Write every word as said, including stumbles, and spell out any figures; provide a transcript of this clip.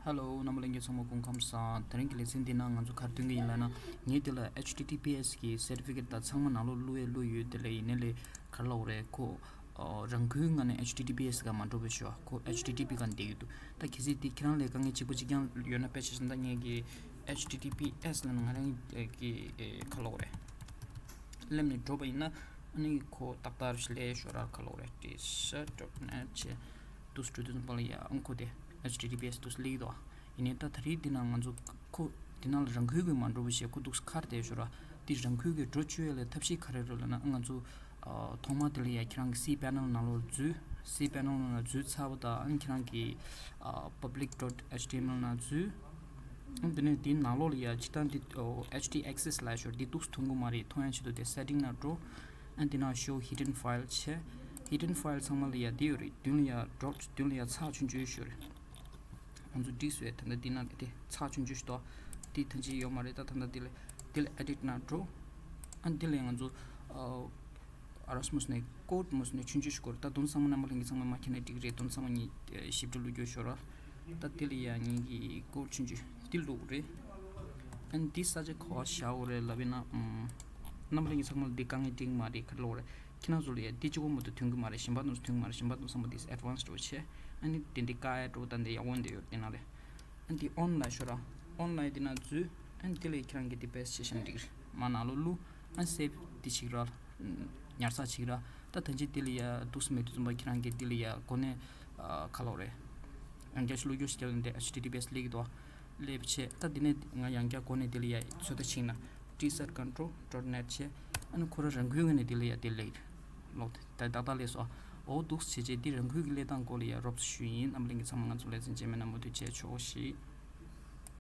Hello རྣམ་པ་ལྷན་རྒྱས་ཚང་མ་སྐུ་ཁམས་བཟང་། དེ་རིང་གི་ལེ་ཚན་འདི་ནང་ང་ཚོ་ག་རེ་སྟོན་གྱི་ཡིན་ལབ་ན། ངས་འདི་ལ་H T T P S གི་certificate དང་ཚང་མ་ནང་ལོགས་བླུགས་ཡས་བླུགས་ཡོད། དེ་ལས་ཡིན་ནའི་ལས་ག་རེ་ལབ་དགོས་རེད། ཁོ་ཨ་རང་འཁུལ་ངང་ནས་H T T P S ག་མ་འགྲོ་བའི་ཞོ། ཁོ་H T T P ག་འདེད་ཀྱི་འདུག་ད་གལ་སྲིད་འདི་ཁྱེད་རང་ལས་དཀའ་ངལ་གཅིག་པ་གཅིག་རྐྱང་ཡོད་ན། དཔེ་ཆ་བཞག་ན་ངས་ཀྱི་H T T P S ལབ་ན་ང་རང་གི་ཨེ་ག་རེ་ལབ་དགོས་རེད། སླེབས་ནས་འགྲོ་བ་ཡིན་ན་ཨ་ནི་ཁོ་ཏག་ཏག་ཞིག་སླེབས་ཞོར་ར་ག་རེ་ལབ་དགོས་རེད། T-shirt dot net བྱས་འདུག་སེ་འགྲོ་དུས་ཙམ་པ་ལ་ཡ་ཨང་ཁོ་དེ་H T T P S འདུག་སེ་སླེབས་ཀྱི་འདུག་ཡིན་ནའི་ད་ད་རེས་འདི་ནང་ང་ཚོ་ཁོ་འདི་ནང་ལ་རང་འཁུལ་གྱིས་མ་འགྲོ་བ་བྱས་ཁོ་འདུག་སེ་ཁར་བསྡད་ཞོར་ར་འདི་རང་འཁུལ་གྱིས་འགྲོ་བཅུག་ཡས་ལ་ཐབས་ཤེས་ག་རེ་རེད་ལབ་ན། ང་ཚོ་ཨ་ཐོག་མ་དེ་ལ་ཡ་ཁྱེད་རང་གི་C panel ནང་ལོགས་འཛུལ། C panel ནང་ལ་འཛུལ་ཚར་བ་དང་ཨ་ནི་ཁྱེད་རང་གི་ཨ་public dot H T M L ནང་འཛུལ། ཨ་འདི་ནས་འདིའི་ནང་ལོགས་ལ་ཡ་སྤྱིར་བཏང་འདི་ཨོ་H T access ལབ་ཞོར་འདི་འདུག་སེ་མཐོང་གི་མ་རེད། མཐོང་ཡ་ཆེད་དུ་དེ་setting ནང་འགྲོ། ཨ་འདི་ནང་show hidden file བྱས། hidden file ཚང་མ་ལ་ཡ་འདི་ཡོད་རེད། མདུན་ལ་ཡ་drop མདུན་ལ་ཡ་ཚགས་ཆུང་ཆུང་ཞིག་ཡོད་རེད། ང་ཚོ་འགྲིག་སོང་། ད་ལྟ་འདི་ནང་དེ་ཚགས་ཆུང་ཆུང་ཞིག་འདུག་འདི་ཐམས་ཅད་ཡོད་མ་རེད། ད་ད་ལྟ་འདི་ལ་འདི་ལ་edit ནང་འགྲོ། ཨ་འདི་ལ་ང་ཚོ་ཨ་ཨ་ར་སྨོ་ཟེར་ནས་code སྨོ་ཟེར་ནས་ཆུང་ཆུང་ཞིག་དགོས་རེད། ད་དོན་ཚང་མ་རྣམ་པ་ལྷན་རྒྱས་ཚང་མས་མ་མཁྱེན་ན་འགྲིག་རེད། དོན་ཚང་མ་ངས་ཞིབ་ཕྲ་བླུགས་རྒྱུ་ཞོར་ར། ད་འདི་ལ་ཡ་ངེད་ཀྱི་code ཆུང་ཆུང་འདི་བླུགས་རེད། ཨ་འདི་ས་ཆ་ག་པར་བཞག་དགོས་རེད་ལབ་ཡིན་ན། ཨམ་རྣམ་པ་ལྷན་རྒྱས་ཚང་མ་ལ་འདི་དཀའ་ངལ་འཕྲད་ཀྱི་མ་རེད། ག་རེ་ལབ་དགོས་རེད། ཁྱེད་རང་ཚོ་ལ་ཡ་འདི་གཅིག་པོ་མ་གཏོགས་ཐོན་གྱི་མ་རེད། གཞན་པ་དང་ཐོན་གྱི་མ་རེད། གཞན་པ་དང་ཚང་མ་འདི་advanced འགྲོ་བྱས། ཨ་ནི་འདི་འདི་བཀག་ཡ་འགྲོ། ད་འདི་ཡག་པོ་འདི་ཡོད་འདི་ནང་ལས། ཨ་འདི་on ལབ་ཞོར་ར། on ལབ་ཡ་འདི་ནང་འཛུལ། ཨ་འདི་ལས་ཁྱེད་རང་གི་འདི་paste བྱས་ཤིང་འགྲིག་རེད། མ་ནང་ལོགས་བླུགས། ཨ་save འདི་བྱེད་ར། ཉར་ཚགས་བྱེད་ར། ད་ད་ཅི་འདི་ལ་ཡ་འདུག་སེ་མེད་དུས་ཙམ་པ་ཁྱེད་རང་གི་འདི་ལ་ཡ་གོ་གནས་ཨ་ག་ལབ་དགོས་རེད། ཡང་བསྐྱར་ཞིག་བླུགས་རྒྱུ་ཞིག་བརྒྱབ་ནས་འདི་H T T P S སླེབས་ཀྱི་འདུག་སླེབས་བྱས་ད་འདི་ནས་ང་ཡང་བསྐྱར་གོ་གནས་འདི་ལ་ཡ་ཚོད་ལྟ་བྱེད་ན། T-shirt control dot net བྱས། ཨ་ནི་ཁོ་རང་རང་འཁུལ་ངོས་ནས་འདི་ལ་ཡ་འདི་སླེབས་ཀྱི་རེད། ལོག་སྟེ་ད་ཏག་ཏག་སླེབས་སོང་། འོ་འདུག་སེ་བྱས་བྱས་འདི་རང་འཁུལ་གྱི་སླེབས་སྟངས་སྐོར་ལ་ཡ་རོབ་ཙམ་ཞུས་ཡིན། རྣམ་པ་ལྷན་རྒྱས་ཚང་མ་ང་ཚོ་ལེ་ཚན་རྗེས་མའི་ནང་མུ་མཐུད་མཇལ་ཆོག་ཤིག